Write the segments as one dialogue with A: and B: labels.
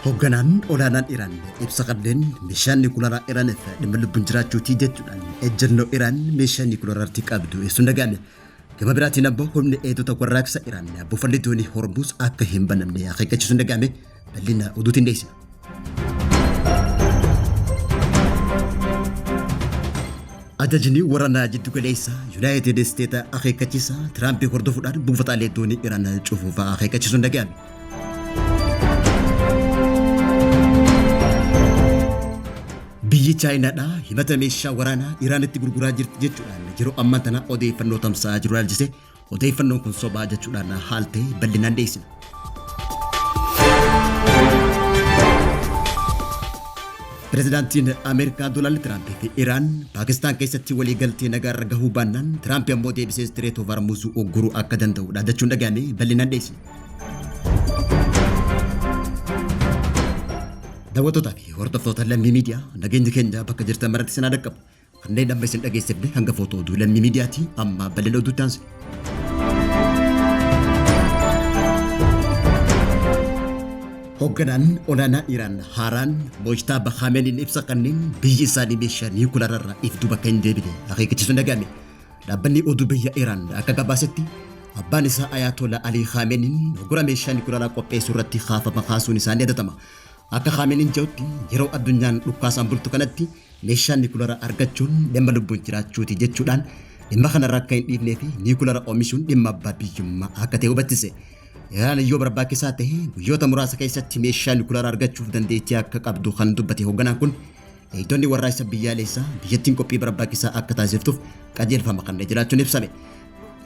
A: Hoogganaan olaanaan Iraan ibsa kanneen meeshaan niwukilaraa Iraaniif dhimma lubbuun jiraachuuti jechuudhaan ejjennoo Iraan meeshaa niwukilaaraatti qabdu ibsuun dhaga'ame. Gama biraatiin ammoo humni eegdota warraaqsa Iraan buufanni doonii Hormuuz akka hin banamne akeekkachiisuun dhaga'ame. Bal'ina oduutiin dhiyeessina. Ajajni waraanaa jiddu galeessaa Yuunaayitid Isteet akeekkachiisa Tiraampii hordofuudhaan buufataalee doonii Iraan cufuuf akeekkachiisuun dhaga'ame. Biyyi Chaayinaadhaa himata meeshaa waraanaa Iraanitti gurguraa jirti jechuudhaan yeroo ammaa tana odeeffannoo tamsa'aa jiru ilaalchise odeeffannoon kun sobaa jechuudhaan haaltee bal'inaan dhiyeessina. Pirezidaantiin Ameerikaa Doonaald Tiraamp fi Iraan Paakistaan keessatti waliigaltee nagaa irra gahuu baannaan Tiraamp ammoo deebisee Strait of Hormuz ugguruu akka danda'u dhaadachuun dhaga'ame bal'inaan dhiyeessina. Daawwattootaa fi hordoftoota Lammii Miidiyaa, nageenyi keenya bakka jirtan maratti isin haa dhaqqabu. Kanneen amma isin dhageessifne hangafoota oduu Lammii Miidiyaati. Amma bal'ina oduutti aansina. Hoogganaan olaanaa Iraan haaraan Mojtaaba Khameneiin ibsa kanneen biyyi isaanii meeshaa niwukilaararraa if duuba akka hin deebine akeekkachiisuun dhaga'ame. Dhaabbanni oduu biyya Iraan akka gabaasetti abbaan isaa Ayaatolaa Alii Khaameniin uggura meeshaa nikulaaraa qopheessuu irratti kaafama kaasuun isaa ni yadatama. Akka Khaameniin jedhutti yeroo addunyaan dhukkaasaan bultu kanatti meeshaa nikulaaraa argachuun dhimma lubbuun jiraachuuti jechuudhaan dhimma kanarra akka hin dhiifnee fi nikulara oomishuun dhimma abbaa biyyummaa akka ta'e hubachise. Iraan yoo barbaachisaa ta'e guyyoota muraasa keessatti meeshaa nikulaaraa argachuuf dandeettii akka qabdu kan dubbate hoogganaan kun, Eegdonni warraaqsa biyyaalessaa biyyattiin qophii barbaachisaa akka taasiftuuf qajeelfama kennee jiraachuun ibsame.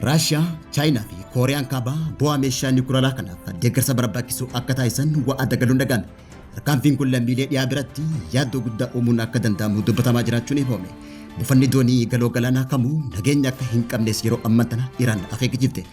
A: Raashiyaa, Chaayinaa fi Kooriyaan Kaabaa bu'aa meeshaa niwukilaraa kanaaf deeggarsa barbaachisu akka taasisan wa'ada galuun dhaga'ame. Tarkaanfiin kun lammiilee dhiyaa biratti yaaddoo guddaa uumuun akka danda'amu dubbatamaa jiraachuun ifoome. Buufanni doonii galoo galaanaa kamuu nageenya akka hin qabnes yeroo ammaa tana Iraan akeekkachiifte.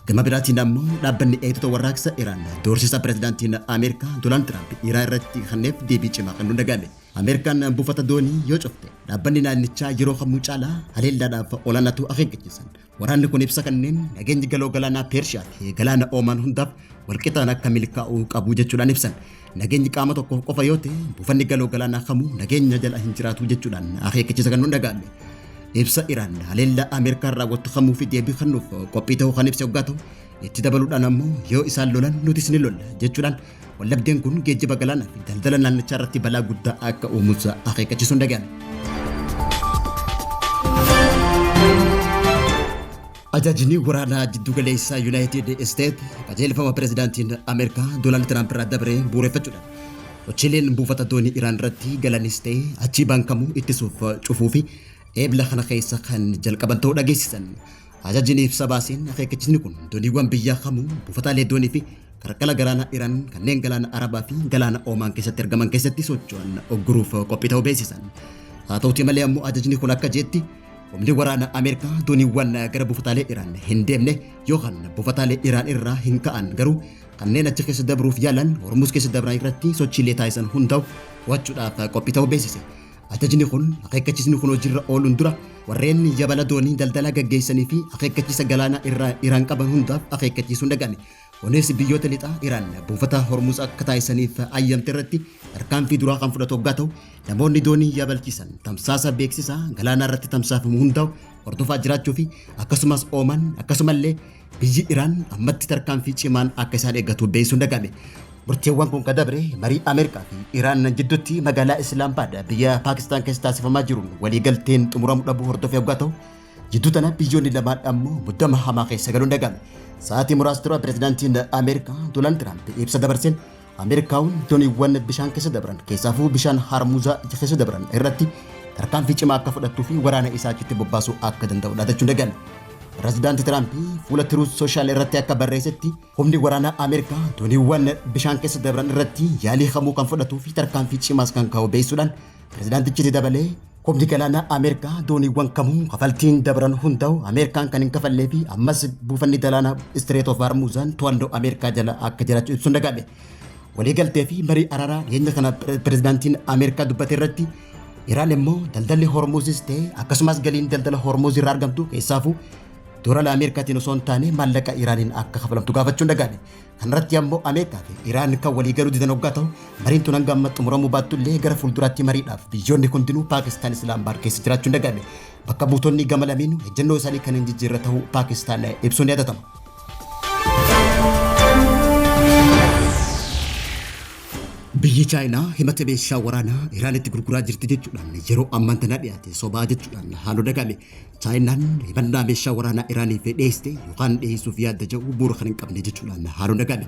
A: Gama biraatiin ammoo dhaabbanni eegdota warraaqsa Iraan doorsisa pirezidaantiin Ameerikaa Doonaald Tiraamp Iraan irratti kenneef deebii cimaa kennuun dhaga'ame. Ameerikaan buufata doonii yoo cufte dhaabbanni naannichaa yeroo kamuu caalaa haleellaadhaaf olaanaatu akeekkachiisan. Waraanni kun ibsa kanneen nageenyi galoo galaanaa Peershiyaa fi galaana Oomaan hundaaf walqixaan akka milkaa'uu qabu jechuudhaan ibsan. Nageenyi qaama tokkoof qofa yoo ta'e buufanni galoo galaanaa kamuu nageenya jala hin jiraatu jechuudhaan akeekkachiisa kennuun dhaga'ame. Ibsa Iraan haleellaa Ameerikaan raawwattu kamuu fi deebii kennuuf qophii ta'uu kan ibse hoggaa ta'u, itti dabaluudhaan ammoo yoo isaan lolan nutis ni lolla jechuudhaan waldhabdeen kun geejjiba galaanaa fi daldala naannichaa irratti balaa guddaa akka uumus akeekkachiisuun dhaga'ame. Ajajni waraanaa jiddugaleessaa Yuunaayitid Isteet qajeelfama pirezidaantiin Ameerikaa Doonaald Tiraamp irraa dabre bu'uureffachuudhaan sochiileen buufata doonii Iraan irratti galanis ta'e achii baankamuu ittisuuf cufuu fi Eebla kana keessa kan jalqaban ta'uu dhageessisan. Ajajni ibsa baaseen akeekkachisni kun dooniiwwan biyyaa kamuu buufataalee doonii fi qarqara galaanaa Iraan kanneen galaana Arabaa fi galaana Oomaan keessatti argaman keessatti socho'an ugguruuf qophii ta'uu beeksisan. Haa ta'uti malee ammoo ajajni kun akka jeetti humni waraana Ameerikaa dooniiwwan gara buufataalee Iraan hin deemne yookaan buufataalee Iraan irraa hin ka'an garuu kanneen achi keessa dabruuf yaalan Hormuz keessa dabran irratti sochiilee taasisan hundaa'u to'achuudhaaf qophii ta'uu beeksise. Ajajni kun akeekkachiisni kun hojiirra ooluun dura warreen yabala doonii daldalaa gaggeessanii fi akeekkachiisa galaanaa irraa Iraan qaban hundaaf akeekkachiisuun dhaga'ame. Kunis biyyoota lixaa Iraan buufata Hormuz akka taasisaniif ayyamte irratti tarkaanfii duraa kan fudhatu hoggaa ta'u, namoonni doonii yabalchiisan tamsaasa beeksisaa galaanaa irratti tamsaafamu hundaa'u hordofaa jiraachuu fi akkasumas Oomaan akkasumallee biyyi Iraan ammatti tarkaanfii cimaan akka isaan eeggatu beeksisuun dhaga'ame. Murteewwan kun kan dabre marii Ameerikaa fi Iraan jidduutti magaalaa Islaamabaad biyya Paakistaan keessa taasifamaa jiruun waliigalteen xumuramuu dhabuu hordofee hoggaa ta'u, jidduu tana biyyoonni lamaan ammoo muddama hamaa keessa galuun dhaga'ame. Sa'aatii muraasa dura pirezidaantiin Ameerikaa Doonaald Tiraamp ibsa dabarseen Ameerikaawwan dooniiwwan bishaan keessa dabran keessaafuu bishaan Harmuuzaa keessa dabran irratti tarkaanfii cimaa akka fudhattuu fi waraana isaa achitti bobbaasuu akka danda'u dhaadachuun dhaga'ame. Pirezidaanti Tiraamp fuula Truth Social irratti akka barreessetti humni waraanaa Ameerikaa dooniiwwan bishaan keessa dabran irratti yaalii kamuu kan fudhatuu fi tarkaanfii cimaas kan kaa'u beeksisuudhaan pirezidaantichi dabalee humni galaanaa Ameerikaa dooniiwwan kamuu kafaltiin dabran hundaa'u Ameerikaan kan hin kafallee fi ammas buufanni galaanaa Strait of Hormuzaan to'annoo Ameerikaa jala akka jiraachuu ibsuun dhaga'ame. Waliigaltee fi marii araaraa dhiyeenya kana pirezidaantiin Ameerikaa dubbate irratti Iraan immoo daldalli Hormuzis ta'e akkasumas galiin daldala Hormuz irraa argamtu keessaafuu Doolaara Ameerikaatiin osoo hin taane maallaqa Iraaniin akka kafalamtu gaafachuun dhaga'ame. Kanarratti ammoo Ameerikaa fi Iraan kan walii galuu didan hoggaa ta'u, mariin tun hanga amma xumuramuu baattu illee gara fuulduraatti mariidhaaf biyyoonni hundinuu Paakistaan Islaamabaad keessa jiraachuun dhaga'ame. Bakka buutonni gama lameenuu ejjennoo isaanii kan hin jijjiirre ta'uu Paakistaan ibsuun yaadatama. Biyyi Chaayinaa himata meeshaa waraanaa Iraanitti gurguraa jirti jechuudhaan yeroo ammaan tanaa dhiyaate sobaa jechuudhaan haaloo dhaga'ame. Chaayinaan himannaa meeshaa waraanaa Iraaniif dhiyeessite yookaan dhiyeessuuf yaadda jedhu bu'uura kan hin qabne jechuudhaan haaloo dhaga'ame.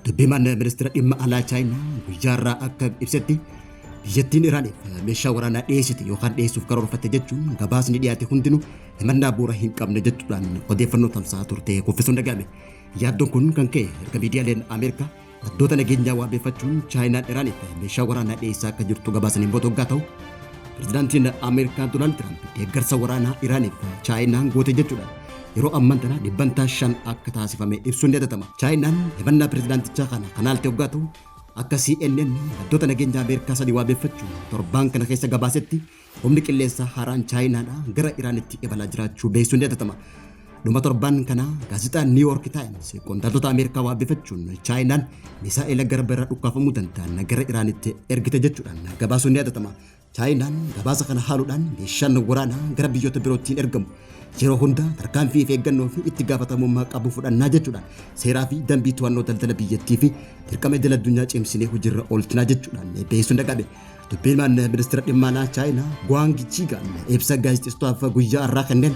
A: Dubbimaan ministeera dhimma alaa Chaayinaa guyyaa irraa akka ibsetti, biyyattiin Iraaniif meeshaa waraanaa dhiyeessite yookaan dhiyeessuuf karoorfatte jechuun gabaasni dhiyaate hundinuu himannaa bu'uura hin qabne jechuudhaan odeeffannoo tamsa'aa turte kuffisuun dhaga'ame. Yaaddoon kun kan ka'e erga miidiyaaleen Ameerikaa maddoota nageenyaa waabeeffachuun Chaayinaan Iraaniif meeshaa waraanaa dhiyeessaa akka jirtu gabaasaniin booda hoggaa ta'u, pirezidaantiin Ameerikaa Doonaald Tiraamp deeggarsa waraanaa Iraaniif Chaayinaan goote jechuudhaan yeroo ammaan tana dhibbantaa 5 akka taasifame ibsuun ni yaadatama. Chaayinaan himannaa pirezidaantichaa kana kan haalte hoggaa ta'u, akka CNN maddoota nageenyaa Ameerikaa sadii waabeeffachuun torbaan kana keessa gabaasetti, humni qilleensaa haaraan Chaayinaadhaa gara Iraanitti imalaa jiraachuu beeksisuun ni yaadatama. Dhuma torbaan kanaa gaazexaan New York Times qondaaltota Ameerikaa waabeeffachuun Chaayinaan misaa'ela gara biraa dhukkaafamuu danda'an gara Iraanitti ergite jechuudhaan gabaasuun ni yaadatama. Chaayinaan gabaasa kana haaluudhaan meeshaan waraanaa gara biyyoota biroottiin ergamu yeroo hunda tarkaanfii fi eeggannoo fi itti gaafatamummaa qabu fudhannaa jechuudhaan seeraa fi dambii to'annoo daldala biyyattii fi dirqama idil addunyaa cimsinee hojiirra oolchinaa jechuudhaan beeksisuun dhaqabe. Dubbiimaan ministeera dhimma alaa Chaayinaa Guwaang Chiigaan ibsa gaazexeessitootaaf guyyaa har'aa kenneen,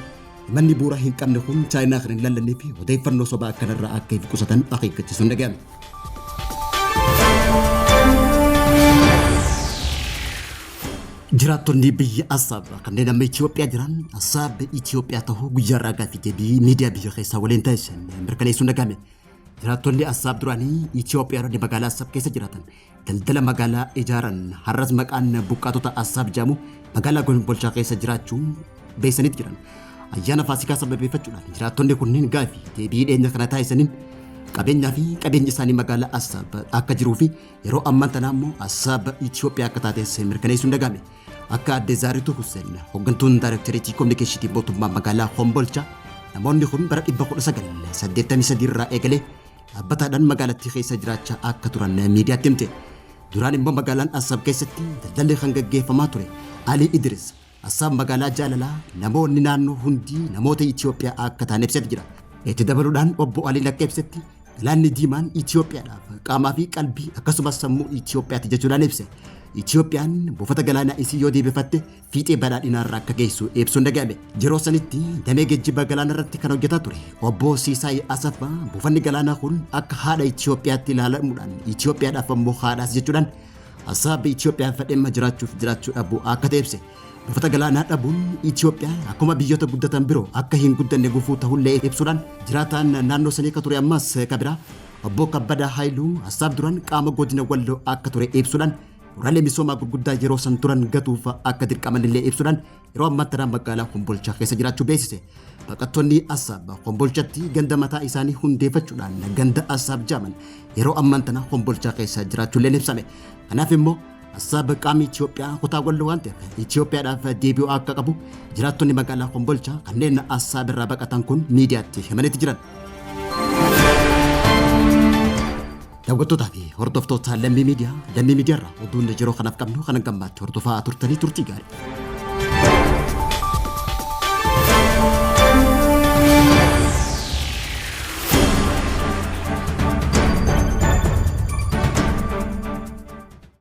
A: manni bu'uura hin qabne kun Chaayinaa kan hin lallannee fi odeeffannoo sobaa akkanarraa akka if qusatan akeekkachiisuun dhaga'ame. Jiraattonni biyya Assaab kanneen amma Itoophiyaa jiran Assaab Itoophiyaa ta'uu guyyaa irraa gaaffii deebii miidiyaa biyya keessaa waliin taasisan mirkaneessuun dhaga'ame. Jiraattonni Assaab duraanii Itoophiyaanonni magaalaa Assaab keessa jiraatan daldala magaalaa ijaaran har'as maqaan buqqaatota Assaab jedhamu magaalaa Kombolchaa keessa jiraachuu beeksisaniit jiran. Ayyaana Faasikaa sababeeffachuudhaan jiraattonni kunneen gaaffii deebii dhiyeenya kana taasisaniin qabeenyaa fi qabeenyi isaanii magaalaa Assaab akka jiruu fi yeroo ammaan tanaa immoo Assaab Itoophiyaa akka taates mirkaneessuun dhaga'ame. Akka Aadde Zaarituu Husseen, hooggantuun Daayirektoreetii Kominikeeshinii Mootummaa Magaalaa Kombolchaa, namoonni kun bara 1983 irraa eegalee dhaabbataadhaan magaalattii keessa jiraachaa akka turan miidiyaatti himte. Duraan immoo magaalaan Assaab keessatti daldalli kan gaggeeffamaa ture Alii Idris, Assaab magaalaa jaalalaa, namoonni naannoo hundi namoota Itoophiyaa akka ta'an ibseet jira. Itti dabaluudhaan Obbo Aliin akka ibsetti, galaanni diimaan Itoophiyaadhaaf qaamaa fi qalbii akkasumas sammuu Itoophiyaati jechuudhaan ibse. Itoophiyaan buufata galaanaa isii yoo deebifatte fiixee badhaadhinaarra akka geessu ibsuun dhaga'ame. Yeroo sanitti damee geejjiba galaana irratti kan hojjetaa ture Obbo Siisaay Asaffaa, buufanni galaanaa kun akka haadha Itoophiyaatti ilaalamuudhaan Itoophiyaadhaaf ammoo haadhaas jechuudhaan Assaab Itoophiyaaf dhimma jiraachuuf jiraachuu dhabuu akka ta'e ibse. Buufata galaanaa dhabuun Itoophiyaa akkuma biyyoota guddatan biroo akka hin guddanne gufuu ta'ullee ibsuudhaan, jiraataan naannoo sanii akka ture ammas kabiraa Obbo Kabbadaa Haayiluu, Assaab duraan qaama godina Walloo akka ture ibsuudhaan, bu'uuraalee misoomaa gurguddaa yeroo san turan gatuuf akka dirqamanillee ibsuudhaan, yeroo ammaa tana magaalaa Kombolchaa keessa jiraachuu beeksise. Baqattoonni Assaab Kombolchatti ganda mataa isaanii hundeeffachuudhaan ganda Assaab jaaman yeroo ammaan tana Kombolchaa keessa jiraachuulleen ibsame. Kanaaf immoo Assaab qaamni Itoophiyaa kutaa Walloo waan ta'eef Itoophiyaadhaaf deebi'uu akka qabu jiraattonni magaalaa Kombolchaa kanneen Assaab irraa baqatan kun miidiyaatti himaniiti jiran. Daawwattootaa fi hordoftoota Lammii Miidiyaa, Lammii Miidiyaa irraa oduun yeroo kanaaf qabnu kanan gammaatti hordofaa turtanii turtii gaarii.